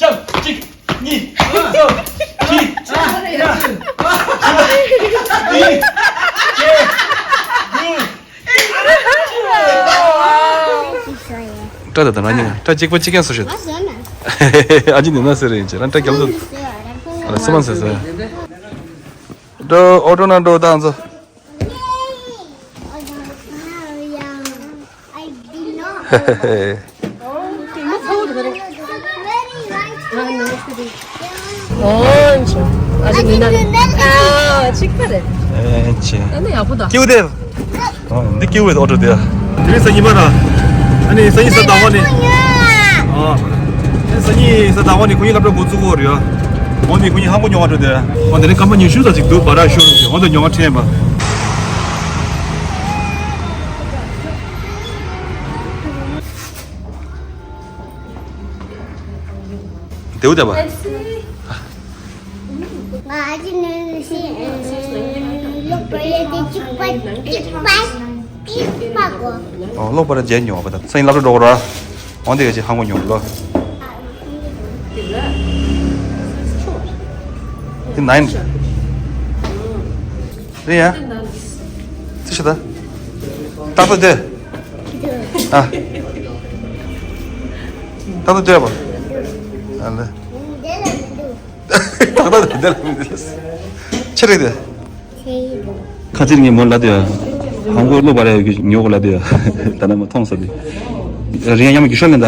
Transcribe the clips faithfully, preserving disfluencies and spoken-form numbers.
ཅབ་གཅིག་གཉིས་གསུམ་བཞི་ལྔ་བཅུ་བདུན་བརྒྱད་དགུ། སྐྲ་དང་དང་ར་ཉིན་སྐྲ་གཅིག་པ་གཅིག་ཀྱང་སུ་ཤེས། ཨ་ཅི་ནི་ན་ཟེར་རེད་ཅེ་རང་སྐྲ་རྒྱབ་འདུག་ཨ་ལ་སི་མ་ཟེར་ཟེར། འགྲོ་ཨོ་ཏོ་ན་འགྲོ་དང་ཚོ། ཨོ་ཨ་ཅི་ནི་ན་ཨ་གཅིག་པ་རེད། ཨེ་ཅེ། ཨ་ནི་ཡག་པོ་ད། ཀེའུ་དེ། འདི་ཀེའུ་ཨོ་ཏོ་དེ། དེ་རིང་སང་ཉིན་མ་ར། ཨ་ནི་སང་ཉིན་གཟའ་ཟླ་བ་ནི། ཨ་ནི་སང་ཉིན་གཟའ་ཟླ་བ་ནི་ཁོ་གཉིས་སློབ་གྲྭ་འགོ་བཙུགས་ཀྱི་ཡོད་རེད། འོ་ནི་ཁོ་གཉིས་ཧང་གོ་ཉོ་བ་འགྲོ་དེ། འོ་དེ་ནི་སྐར་མ་ཉི་ཤུ་ཙམ་ཅིག་འདུག་བ་ར་ཤོར་རུ་ཅིག་འོ་དེ་ཉོ་བ་འཕྲད་པ། དེའུ་དེ་བ། ང་ཨ་ཅེ་ནས་ཤི་ལོ་པ་ཡ་དེ་གཅིག་པ་གཅིག་པ་གཅིག་པ་གོ། ཨོ་ལོ་པ་ར་རྗེས་ཉོ་བ་ད་སང་ཉིན་སློབ་གྲྭ་འགྲོ་གོ་ར། འོ་འདི་ག་ཅིག་ཧང་གོ་ཉོ་ལོ། འདི་ནའིན། རེད་ཡ། ཅི་ཤི་ད། ཏག་ཏག་དེ། ཨ། ཏག་ཏག་དེ་བ། ཨ་ལེ། ཏག་ཏག་དེ་ལ་མི་འདུག་ཆི་རེད་དེ། ཁ་ཚིར་ངས་མོ་ལ་དེ། ཧང་གོ་ལོ་བ་ར་ཡོད་ཉོ་གོ་ལ་དེ། ད་ན་མ་མཐོང་ས་དེ། རེད་ཡ་ཉམས་རྒྱུ་ཤོར་ལེན་ད།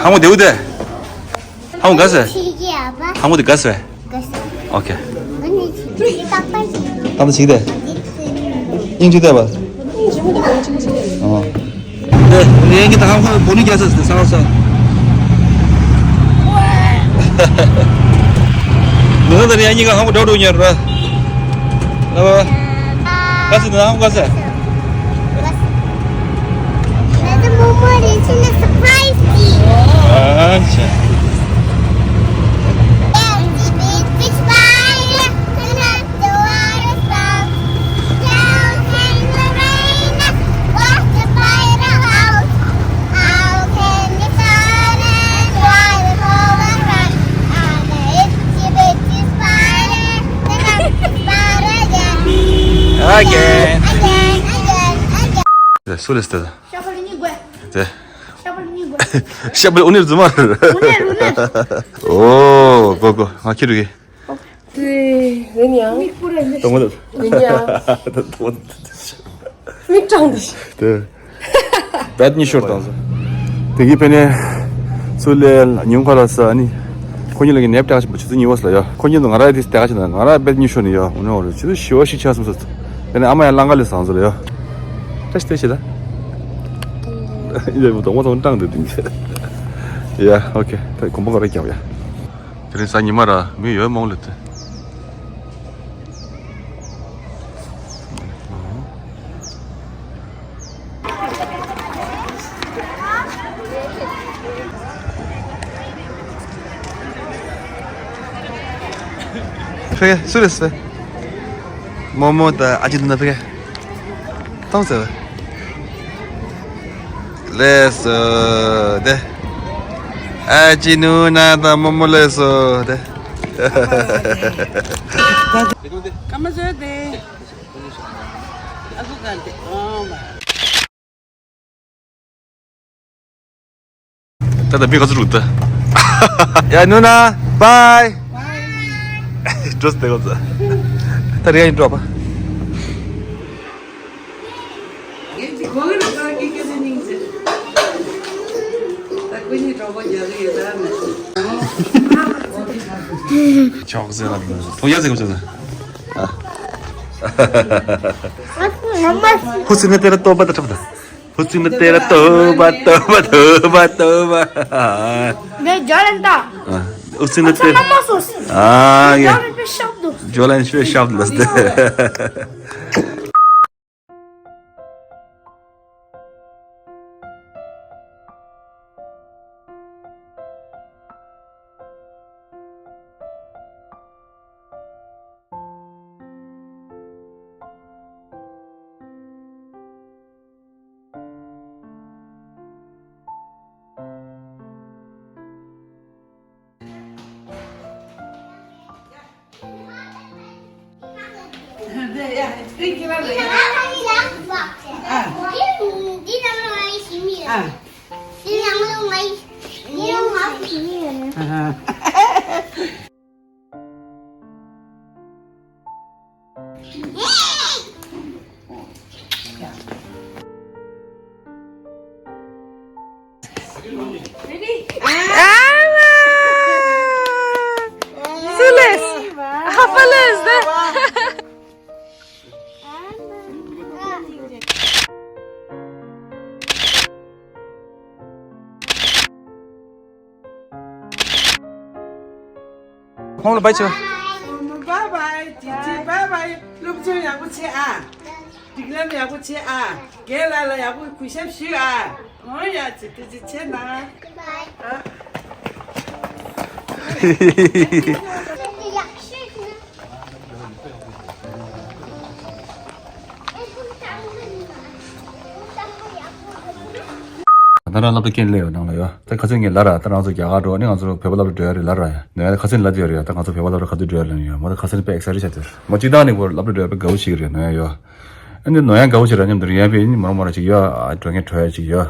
ཧང་གོ་དེའུ་དེ། ཧང་གོ་ག་ཟེ། ཧང་གོ་དེ་ག་ཟེ། ཨོ་ཁེ། ཏག་ཏག་ཞིག་དེ། ཨིན་ཇི་དེ་བ། ཨོ། དེ་ངས་ད་ཧང་གོ་བོ་ནི་ག་ཟེ་ས་ས། ནུ་ད་རེ་གཉིས་ཀ་ཧང་གོ་འདྲ་འདྲ་ཉར་ར། ལ་བ། ག་ཟེ་ན་ཧང་གོ་ག་ཟེ། Surprise me. སུ་ལས་དེ། ཤ་པ་ལི་ནི་གོ། དེ། ཤ་པ་ལི་ནི་གོ། ཤ་པ་ལི་འུ་ནེ་རུ་མ། འུ་ནེ་རུ་ནེ། ཨོ་གོ་གོ། ང་ཁྱི་རུ་གི། དེ་རེད་ཡང་། མིག་པུ་རེད། དང་པོ་དེ། རེད་ཡང་། དང་པོ་དེ། མིག་གྲངས་དེ། དེ། བེད་ཉི་ཤོར་དང་། དེ་གི་ཕེ་ནེ་སུ་ལས་ཉུང་ཁ་ལ་ས་ནི། ཁོ་གཉིས་ལ་གི་ནེབ་ཏག་ཆེན་པོ་ཆུ་ཚོད་གཉིས་པ་ས་ལ་ཡ། ཁོ་གཉིས་དང་ང་ར་དེ་ཏག་ཆེན་ན་ང་ར་བེད་ཉི་ཤོར་ནི་ཡ། འོ་ནི་འོ་རེད། ཆུ་ཚོད་བཞི་པ་ཞིག་ཆགས་སོང་ས། དེ་ནས་ཨ་མ་ཡང་ལང་ཀ་ལས་སང་ས་ལ་ཡ། ཏེ་ཏེ་ཤི་ད། ཡ་བུ་དང་བ་དང་ཀྲང་དེ་དེ་ཡ། ཨོ་ཁེ། ད་གོམ་པ་ག་རེ་རྒྱབ་ཡ། དེ་རིང་གཟའ་ཉི་མ་ར་མི་ཡོད་མོང་ལེ་ཏེ། ཕེ་སུ་རེད་སེ། མོ་མོ་ད་ཨ་ཅི་དུ་ན་ཕེ། ཏང་ཟེར་བ། ལེས་སོ་དེ། ཨ་ཅི་ནུ་ན་ད་མོ་མོ་ལེས་སོ་དེ། ཀ་མ་ཟོས་དེ། ཨ་ཁུ་ག་དེ། ཨོ་མ། ད་ད་མི་ག་ཚོད་རུག་ད། ཡ་ནུ་ན་བའི། འགྲོ་སྟེ་གོ་ཚ། ད་རེ་ཡ་ཡིན་འགྲོ་པ། ཆོག་ཟེར་ལ་ཐོ་ཡ་ཟེར་གོ་ཚ། ཁོ་ཚོས་ནི་དེ་ལ་ལྟོས་པ་ད་ཁྲབ་ད། ཧུ་ཙི་མི་ཏེ་ར་ཏོ་བ་ཏོ་བ་ཏོ་བ་ཏོ་བ། ངས་ཇོ་ལན་ཏ། ཨ། ཧུ་ཙི་མི་ཏེ། ཨ་མ་སོ་སི། ཨ་ཡ། ཇོ་ལན་པེ་ཤབ་དུ། ཇོ་ལན་པེ་ཤབ་དུ་ལ་སྟེ། ཁོང་ལ་བའི་ཆོ། བའི་བའི། ཅི་ཅི་བའི་བའི། སློབ་སྦྱོང་ཡག་པོ་བྱེད་ཨ། སྒྲིག་ལམ་ཡག་པོ་བྱེད་ཨ། རྒན་ལགས་ལ་ཡག་པོ་གུས་ཞབས་ཞུ་ཨ། འོ་ཡ་ཅི་ཏི་ཅི་བྱེད་ན། ཨ། ད་རང་སློབ་གྲྭ་རྐྱེན་སླེབས་ཡོད་ནང་ལ་ཡོད། ད་ཁ་སང་ངས་ལབ་ར། ད་རང་ཚོ་རྒྱ་གར་འགྲོ་ནི་ང་ཚོ་བོད་པ་སློབ་གྲྭ་འགྲོ་ཡ་རེད་ལབ་ར་ཡ། ནོ་ཡ་ད་ཁ་སང་ལབ་ཡོད་རེད་ཡ། ད་ང་ཚོ་བོད་པ་སློབ་གྲྭ་ག་དུས་འགྲོ་ཡ་ལབ་ཡོད། མ་ད་ཁ་སང་དཔེ་ཨེག་སའི་ཊེཌ་བྱས་ཏེ། མ་གཅིག་དང་ནི་བོད་སློབ་གྲྭ་འགྲོ་ཡ་དཔེ་དགའ་བོ་ཞིག་རེད་ནོ་ཡ་ཡོད། ཨ་ནི་ནོ་ཡ་དགའ་བོ་ཞིག་ར་མཉམ་དུ་རིན་ཡ་པའི་ནི་མོ་རང་མོ་རང་ཅིག་ཡོད། ཨ་འགྲོ་ངེས་འགྲོ་ཡ་ཅིག་ཡོད།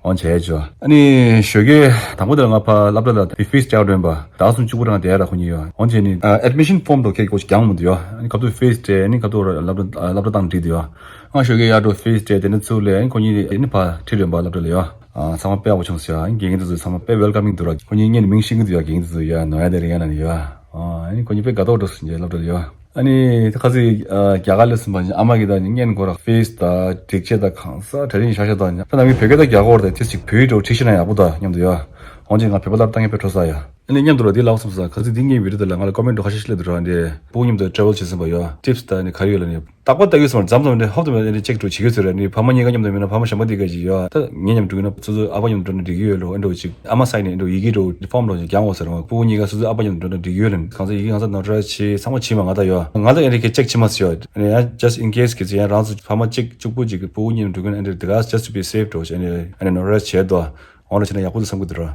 འོང་བྱས་ཆོག་ཨ་ནི་ཞོགས་ཀས་དང་པོ་དེར་ང་ཕ་སློབ་གྲྭ་ལ་ཕི་ཕིས་སྤྲད་འགྲོ་ཡིན་པ། ཟླ་གསུམ་གཅིག་པུ་རང་བསྡད་ཡ་ལ་ཁོ་གཉིས་ཡོད། འོང་བྱས་ནི་ཨ་ཨེཌ་མི་ཤན་ཕོམ་དོ་ཁྱེད་ཀྱིས་རྒྱང་མོ་དུ་ཡོད། ཨ་ནི་ཁ་ཐུག་ཕིས་སྤྲད་ནི་ཁ་ཐུག་སློབ་གྲྭ་སློབ་གྲྭ་དང་འགྲིག་དུ་ཡོད། ང་ཞོགས་ཀས་ཡར་འགྲོ་ཕིས་སྤྲད་དེ་ནི་ཚུར་ལས་ཨ་ནི་ཁོ་གཉིས་ནི་ཕ་ཁྲིད་འགྲོ་ཡིན་པ་སློབ་གྲྭ་ལ་ཡོད། ཨ་ཚང་མ་དཔེ་ཡག་པོ་བྱུང་སོང་ཡ། ཨ་ནི་དགེ་རྒན་དེ་ཚོ་ཚང་མ་དཔེ་ཝེལ་ཀ་མིང་འདུག་ར། ཁོ་གཉིས་སྔོན་ནས་མིང་ཤེས་ཀྱི་འདུག་ཡ། དགེ་རྒན་དེ་ཚོ་ཡ་ནོ་ཡ་དེ་རིང་ཡ་ན་ནི་ཡོད། ཨ་ནི་ཁོ་གཉིས་དཔེ་དགའ་ཏོག་ཏོ་སོང་རྗེས་སློབ་གྲྭ་ལ་ཡོད། ཨ་ནི་ད་ཁ་སང་ཨ་རྒྱ་གར་ལ་སོང་པ་ཨ་མ་གིས་ད་ནི་སྔོན་ཁོ་ར་ཕིས་དང་སྒྲིག་ཆས་དང་གང་ཟག་གྲ་སྒྲིག་བྱ་བྱ་དང་ད་ནང་མི་བོད་སྐད་དང་རྒྱ་གར་དང་དེ་ཅིག་བོད་ཡིག་འགྲོ་ཁྲིད་ཤེས་ན་ཡག་པོ་ད་མཉམ་དུ་ཡོད། འོང་ཅིག་ང་བོད་པ་སློབ་གྲྭ་བཏང་མཁན་དཔེ་འཕྲོ་ས་ཡ། ཨ་ནི་མཉམ་དུ་ར་དེ་ལབ་སོང་ས་ཁ་སང་དེ་ངའི་བི་ཌིའོ་དེ་ལ་ང་ལ་ཀོ་མེན་ཊི་འགྲོ་ཁ་ཤས་ཤིག་སླེབས་འདུག་ར། འདི་སྤུ་གུ་མཉམ་དུ་ཊེ་ཝལ་བྱེད་སོང་པ་ཡོད། ཊིབ་སི་ད་ནི་ག་རེ་ཡོད་ལ་ནི། རྟག་པར་ལྟ་གི་སོང་། མཚམས་མཚམས་ནས་ཧོབ་ཏེ་མ་ནས་ཅེག་འགྲོ་བྱེད་ཀྱི་ཟེར་ར། ནི་ཕ་མ་གཉིས་ཀ་མཉམ་དུ་མིན་ན་ཕ་མ་གཞན་པ་འདི་ག་ཅིག་ཡོད། ད་ངེད་མཉམ་འགྲོ་གི་ན་སོ་སོའི་ཨ་ཕ་མཉམ་དུ་འགྲོ་ན་འགྲིག་གི་ཡོད་ལོ། ཨེ་འགྲོ་ཅིག་ཨ་མ་སའི་ནས་ཨེ་འགྲོ་ཡི་གེ་འགྲོ་ཕོམ་འགྲོ་ཅིག་རྒྱང་འོ་ཟེར་ར། སྤུ་གུ་གཉིས་ཀ་སོ་སོའི་ཨ་ཕ་མཉམ་དུ་འགྲོ་ན་འགྲིག་གི་ཡོད་ལ། གང་ཟག་ཡི་གེ་གང་ཟག་ནོར་འཁྲུལ་བྱས་ཚང་མ་བྱས་མ་ང་ད་ཡོད། ང་ད་ཨེ་འདྲ་གི་ཅེག་བྱེད་མ་ཟེར་ཡོད། ཨ་ནི་ཡང་just in case གི་ཚེ་ཡང་རང་ཚོ་ཕ་མ་གཅིག་གཅིག་པུ་ཅིག་གི་སྤུ་གུ་གཉིས་འགྲོ་གི་ན་ཨེ་འདྲ་དེ་ག་just to be safe འགྲོ་ཅིག་ཨ་ནི་ཨ་ནི་ནོར་འཁྲུལ་བྱས་དོ། འོང་ར་བྱས་ན་ཡག་པོ་འདུག་བསམ་གི་འདུག་ར།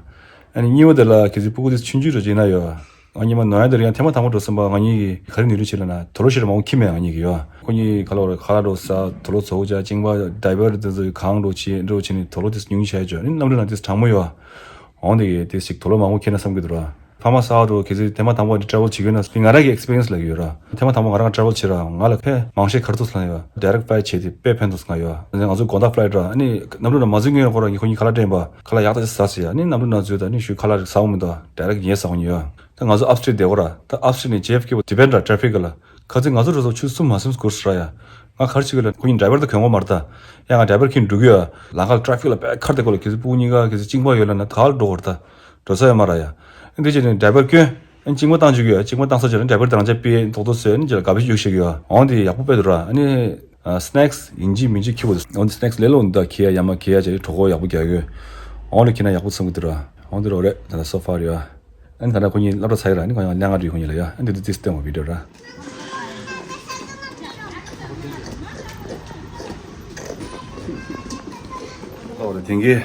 ཨ་ནི་གཉིས་པ་དེ་ལ་གལ་སྲིད་སྤུ་གུ་དེ་ཆུང་ཆུང་འདྲ་ཅིག་ཡིན་ན་ཡོད། ང་གཉིས་མ་ནོར་ཡ་དེར་ཡང་ཐེངས་མ་དང་པོ་འགྲོ་སོང་པ། ང་གཉིས་ཀྱིས་ག་རེ་ནུས་རུ་བྱེད་ལ་ན་དུག་ལོག་ཞིག་ར་མང་པོ་ཁྱེར་མེད། ང་གཉིས་ཀྱིས་ཡོད། ཁོ་གཉིས་ཁ་ལོ་ར་ཁ་ལག་འགྲོ་ས་དུག་ལོག་བཙོག་བྱ་གཅིན་པ་ཌའི་པར་དེ་ཚོ་གང་འགྲོ་བྱེད་འགྲོ་བྱེད་ནི་དུག་ལོག་དེ་ཉུང་ཉུང་བྱས་བྱོས་ནི་གནམ་གྲུ་ནང་དེ་གྲང་མོ་ཡོད། འོང་དེ་གི་དེ་ཞིག་དུག་ལོག་མང་པོ་ཁྱེར་ན་བསམ་གི་འདུག་ར། ཕ་མ་ས་འགྲོ་གི་ཚེ་ཐེངས་མ་དང་པོ་འདི་ཊེ་རེ་ཝལ་བྱེད་ཀྱི་ཡོད་ན་ང་ལ་ཁེ་ང་རང་གི་ཨེག་སི་པི་རི་ཡན་སི་ལབ་ཀྱི་ཡོད་ར། ཐེངས་མ་དང་པོ་ང་རང་ཊེ་རེ་ཝལ་བྱེད་ར་ང་ལ་ཁེ་མང་ཤས་ག་རེ་ཐུག་སོང་ཡོད། ཌའི་རེག་ཕི་ལའི་ཊི་བྱས་ཏེ་དཔེ་ཕན་ཐོགས་སོང་ང་ཡོད། ང་ཚོ་དགོང་དག་ཕི་ལའི་ཊི་ར་ཨ་ནི་གནམ་གྲུ་ནང་མ་འཛུལ་སྔོན་ཁོ་རང་གིས་ཁོ་གཉིས་ཁ་ལག་སྤྲད་པ་ཁ་ལག་ཡག་ཐག་ཆོད་ཟ་ཟེར་ཡ། ཨ་ནི་གནམ་གྲུ་ནང་འཛུལ་ད་ཨ་ནི་ཞུ་ཁ་ལག་རིགས་ཟ་འོང་མི་འདུག་ཌའི་རེག་ངས་ཟ་འོང་ཡོད། ད་ང་ཚོ་ཨབ་སི་ཊེཊ་བསྡད་ཀྱི་ཡོད་ར། ད་ཨབ་སི་ཊེཊ་ནས་ཇེ་ཨེཕ་ཀེ་བར་ཌི་པེན་ཌི་ར་ཊེ་ཕིག་ལ། ཁ་ཚིག་ང་ཚོ་རུ་ཚོགས་ཆུ་གསུམ་མ་སེམས་སྐོར་སྲ་ཡ། ང་གར་ཅིག་ལ་ཁོ་གཉིས་ཌའི་པར་ད་གྱོན་གོ་མ་རེད་ད། ཡ་ང་ཌའི་པར་ཁྱེར་འགྲོ་གི་ཡོད། ལམ་ཁ་ལ་ཊེ་ཕིག་ལ་དཔེ་ཁར་དེ་གོ་ལ་གལ་སྲིད་སྤུ་གུ་གཉིས་ཀ་གལ་སྲིད་གཅིན་པ་ཡོད་ལ་ན་ག་ལ་འགྲོ་གོ་རེད་ད། འགྲོ་ས་ཡོད་མ་ར་ཡ། འདི་བྱས་ནས་ཌའི་པར་གྱོན། ཨ་གཅིན་པ་བཏང་བཅུག་གི་ཡོད། གཅིན་པ་བཏང་ས་ཅིག་ལ་ཌའི་པར་དེ་རང་ཅག་པི་ཏོག་ཏོག་བཟོས་ནས་ཅིག་ལ་ག་པི་གཡུག་བཞག་གི་ཡོད། འོང་དེ་ཡག་པོ་དཔེ་འདུག་ར། ཨ་ནི་སི་ནེག་སི་ཡིན་གཅིག་མིན་གཅིག་ཁྱེར་དགོས། འོང་དེ་སི་ནེག་སི་ལས་སླ་པོ་འདུག་ད་ཁྱེར་ཡ་ཡ་མ་ཁྱེར་ཡ་ཅིག་གྲོད་ཁོག་ཡག་པོ་རྒྱག་གི་ཡོད། འོང་ལ་ཁྱེར་ན་ཡག་པོ་ཚང་གི་འདུག་ར། འོང་དེ་རོགས་རེད་ད་ལ་སོ་ཕར་ཡོད། ཨ་ནི་ད་ལྟ་ཁོ་གཉིས་སློབ་གྲྭ་ཚར་ཡོད་ར། ཨ་ནི་ཁོ་ཡང་ལས་ཀ་འགྲོ་ཡི་ཁོ་གཉིས་ལ་ཡ། ཨ་ནི་དེ་ཚོ་ཏིས་སྟོན་པ་བི་ཌི་ཡོ་ར། ཨོ་རེད་དེང་གི་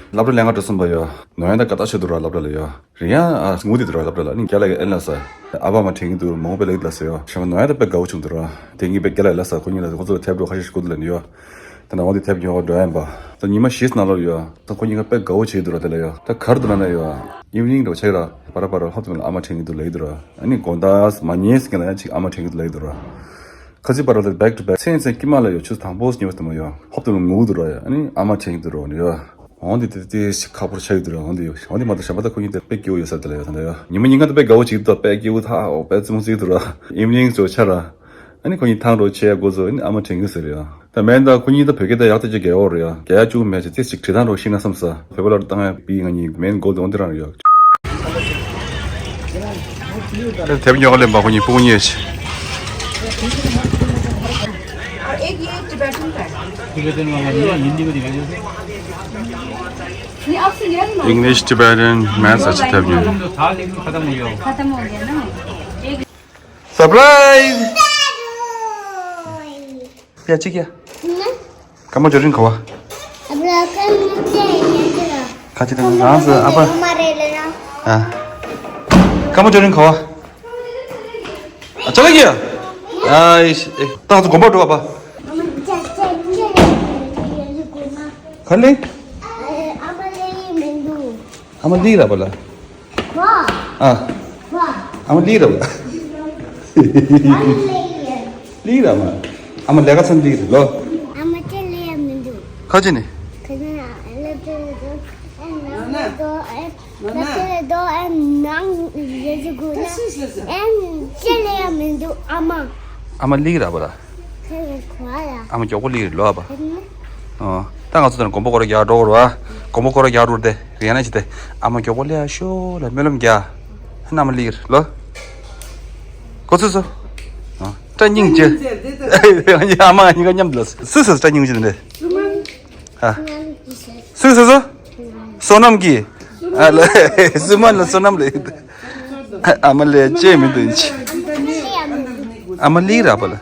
སློབ་གྲྭ་ལས་ཀ་འགྲོ་སོང་པ་ཡོད། ནོར་ཡང་ད་དགའ་ཐག་ཆོད་འདུག་ར་སློབ་གྲྭ་ལ་ཡོད། རེད་ཡང་ཨ་ངུ་དེ་འདུག་ར་སློབ་གྲྭ་ལ། ཨ་ནི་རྒན་ལགས་ཀྱིས་ཨེ་ལ་ས་ཨ་ཕ་མ་དྲན་གི་འདུག་མང་པོ་དཔེ་ལེགས་འདུག་ལ་ཟེར་ཡོད། ཞེ་མ་ནོར་ཡང་ད་དཔེ་དགའ་བོ་བྱུང་འདུག་ར། དེང་གི་དཔེ་རྒན་ལགས་ལ་ས་ཁོ་གཉིས་ལ་ཁོ་ཚོ་ལ་དེབ་འགྲོ་ཁ་ཤས་ཤིག་བསྐུར་འདུག་ལ་ནི་ཡོད། ད་ནང་འོང་དེ་དེབ་ཉོ་བར་འགྲོ་ཡ་ཡིན་པ། ད་ཉི་མ་བཞི་ཙམ་ནང་ལོགས་ཡོད། ད་ཁོ་གཉིས་ཀ་དཔེ་དགའ་བོ་བྱེད་འདུག་ར་དེ་ལ་ཡོད། ད་གར་འདུག་ལ་ན་ཡོད། ཨི་ཝི་ནིང་འགྲོ་ཆེ་ར་བར་བར་ཧོབ་ཏེ་ལ་ཨ་མ་དྲན་གྱི་འདུག་ལ་ཡི་འདུག་ར། ཨ་ནི་དགོང་དག་མ་ཉལ་ཟིན་ལ་ཡང་ཅིག་ཨ་མ་དྲན་གྱི་འདུག་ལ་ཡི་འདུག་ར། ཁ་ཚིག་བར་བར་ལ་བེག་ཊུ་བེག་མཚན་མཚན་དཀྱིལ་མ་ལ་ཡོད་ཆུ་ཚོད་དང་པོ་ཉི་མ་དེ་མ་ཡོད། ཧོབ་ཏེ་ལ་ངུ་འདུག་ར་ཡ། ཨ་ནི་ཨ་མ་དྲན་གྱི་འདུག་ར་ནི་ཡོད། འོང་དེ་དེ་དེ་ཞིག་ཁག་པོ་ཆགས་ཡོད་འདུག་ར། འོང་དེ་ཡོད། འོང་དེ་མ་གཏོགས་ཞབས་པ་ད་ཁོ་གཉིས་དེ་དཔེ་སྐྱིད་པོ་ཡོད་ས་དེ་ལ་ཡོད་ད་ལ་ཡོད། ཉི་མ་ཉིན་གང་དུ་དཔེ་དགའ་བོ་ཅིག་འདུག་དཔེ་སྐྱིད་པོ་ཐག་འོ་དཔེ་རྩེད་མོ་རྩེ་གི་འདུག་ར། ཨི་ཝི་ནིང་ཚོ་ཆ་ར། ཨ་ནི་ཁོ་གཉིས་ཐང་འགྲོ་ཆེ་ཡ་འགོ་ཚོ་ཨ་ནི་ཨ་མ་དྲན་གི་ཟེར་ཡ། ད་མེན་ད་ཁོ་གཉིས་ད་བོད་སྐད་ད་ཡག་ཏུ་ཅིག་རྒྱག་ཡོད་རེད་ཡ། རྒྱག་ཡ་བཅུག་མེད་ཅེ་ཙི་ཞིག་བྲིས་ཐང་འགྲོ་ཤེས་ན་བསམ་ས། བོད་པ་ལ་བཏང་ཡ་པི་ང་གཉིས་མེན་གོལ་དོན་དེ་རང་ཡོད། དེབ་ཉོ་ག་ལེན་པ་ཁོ་གཉིས་སྤུ་གུ་གཉིས་ཆེ། एक ये टिबेटन का है। टिबेटन वाला नहीं है, हिंदी में दिखाई देते। ये आपसे लिया ना? English Tibetan Maths अच्छी दे दिया। था लेकिन खत्म हो गया। खत्म हो गया ना। एक सरप्राइज। प्याची क्या? कम जोरिन खवा। अब रखन मुझे ये करा। खाची तंग रांस अब। हमारे लेना। हाँ। कम जोरिन खवा। चला गया। आइश। तंग तो गोबर डुबा। खले। अमली रबला। ཨ། ཨ་མ་ལི་ར་བ། ལི་ར་མ། ཨ་མ་ལས་ཀ་ཚང་ལི་ར་ལོ། ཨ་མ་ཅེ་ལི་ཡ་མི་འདུག་ཁ་ཅི་ནི། ཁ་ཅི་ནི་ལ་ཏེ་ལ་ཏེ་ལ་ཏེ་ལ་ཏེ་ལ་ཏེ་ལ་ནང་ཡེ་ཅི་གུ་ལ་ཨེ་ཅེ་ལི་ཡ་མི་འདུག་ཨ་མ། ཨ་མ་ལི་ར་བ་ལ། ཨ་མ་མགྱོགས་པོ་ལི་རེད་ལོ་ཨ་ཕ། ཨོ། ད་ང་ཚོ་དེར་དགོན་པ་སྐོར་ར་རྒྱག་འགྲོ་གོ་ར། དགོན་པ་སྐོར་ར་རྒྱག་འགྲོ་དེ་རེད་ན་ཅི་དེ། ཨ་མ་མགྱོགས་པོ་ལི་ཡ་ཤོ་ལ་སྨོན་ལམ་རྒྱག་ཨ་ནི་ཨ་མ་ལི་རེད་ལོ། གོ་ཚོད་སོ། ཨོ། སྐྲ་སྙིང་རྗེ། ཨ་མ་གཉིས་ཀ་མཉམ་དུ་ལ་སུ་སུ་སྐྲ་སྙིང་རྗེ་དེ་འདྲ། ཨ། སུ་སུ་སུ། བསོད་ནམས་ཀྱི། ཨ་ལ། སུ་མ་ལ་བསོད་ནམས་ལ། ཨ་མ་ལས་ཅེས་མི་འདུག་ཨིན་ཅི། ཨ་མ་ལི་ར་བ་ལ།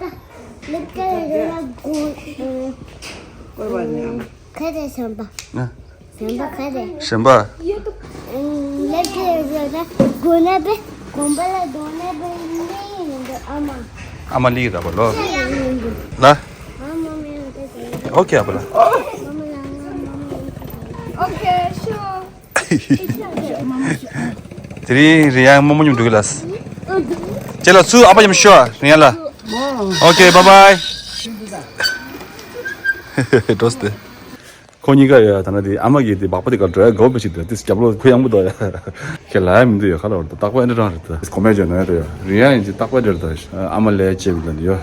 ཁ་དེ་ཞིམ་པ། ཞིམ་པ་ཁ་དེ། ཞིམ་པ། ལེགས་ཀྱི་རེད་ད། དགོན་པ་ལ་དགོན་པ་ལ་ཨ་མ། ཨ་མ་ལི་ར་བ་ལོ། ལ། ཨོ་ཁེ་ཨ་བ་ལ། ཨོ་ཁེ་ཤོ། དེ་རིང་རི་ཡང་རྨོ་མོ་མཉམ་འགྲོ་གི་ལ། ཁྱེད་ལ་ཚུར་ཨ་ཕ་མཉམ་ཤོ་རི་ཡང་ལ། ཨོ་ཁེ་བཱའི་བཱའི། འགྲོ་སྟེ། ཁོ་གཉིས་ཀ་ཡ་ད་ན་དེ་ཨ་མ་གིས་དེ་སྦག་པ་དེ་ག་འགྲོ་ཡ་དགའ་པོ་ཞིག་འདུག་དེ་རྒྱབ་ལོགས་ཁོ་ཡང་པོ་འདུག་ཡ། ཁྱེད་ལ་ཡ་མི་འདུག་ཡ་ཁ་ལ་བར་དུ་རྟག་པར་འདྲ་རང་རེད་ད། གོ་མེད་ཅོ་ན་ཡ་ད་ཡ་རི་ཡང་ཡིན་ཅི་རྟག་པར་འདྲ་རེད་ད། ཨ་མ་ལས་ཅེ་བི་ད་འདི་ཡོ།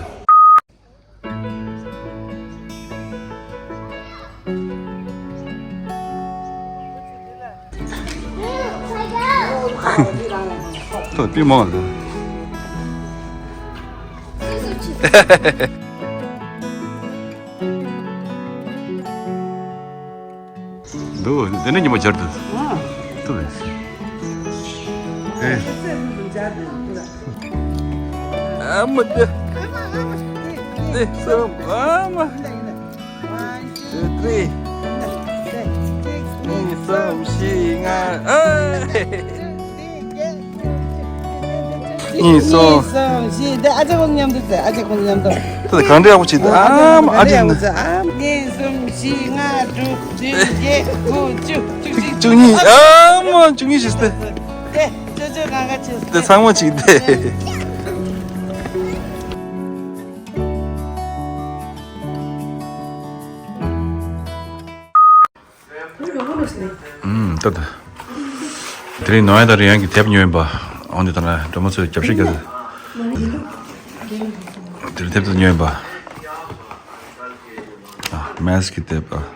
ཏོ་པི་མོ་ལ། འདུག་དེ་ནས་ཉི་མ་སྦྱར་འདུག་ཨ། ཏོ་བས། ཨེ། ཨ་མ་དེ། དེ་སོ་ཨ་མ། Two, three. གཉིས་གསུམ་བཞི་ལྔ། ཨེ། གཉིས། གསུམ། གཉིས། གསུམ། བཞི། དེ་ཨ་ཅག་ཁོང་མཉམ་དུ་ཟེར། ཨ་ཅག་ཁོང་མཉམ་དུ། དེ་གང་འདྲ་ཡག་པོ་བྱེད། ཨ་མ། ཨ་ཅག་ཡག་པོ་ཟེར། ཨ། གཉིས། གསུམ། བཞི། ལྔ། དྲུག། བདུན། བརྒྱད། དགུ། བཅུ། བཅུ་གཅིག། བཅུ་གཉིས། ཨ་མ། བཅུ་གཉིས་བྱས་ཏེ། དེ་ཅོ་ཅོ་གང་ག་བྱས་ཏེ། དེ་ཚང་མ་བྱས་ཏེ། ཨུམ། ད་ད། དེ་རིང་ནོ་ཡ་དང་རི་ཡང་གི་དེབ་ཉོས་ཡིན་པ། འོན་ཏེ་ད་ལ་སྒྲོལ་མ་ཚོས་རྒྱབ་བཤིག་རྒྱབ་ཚེ། དེ་རིང་དེབ་ཏུ་ཉོས་ཡིན་པ། ཨ། མེས་ཀྱི་དེབ། ཨ།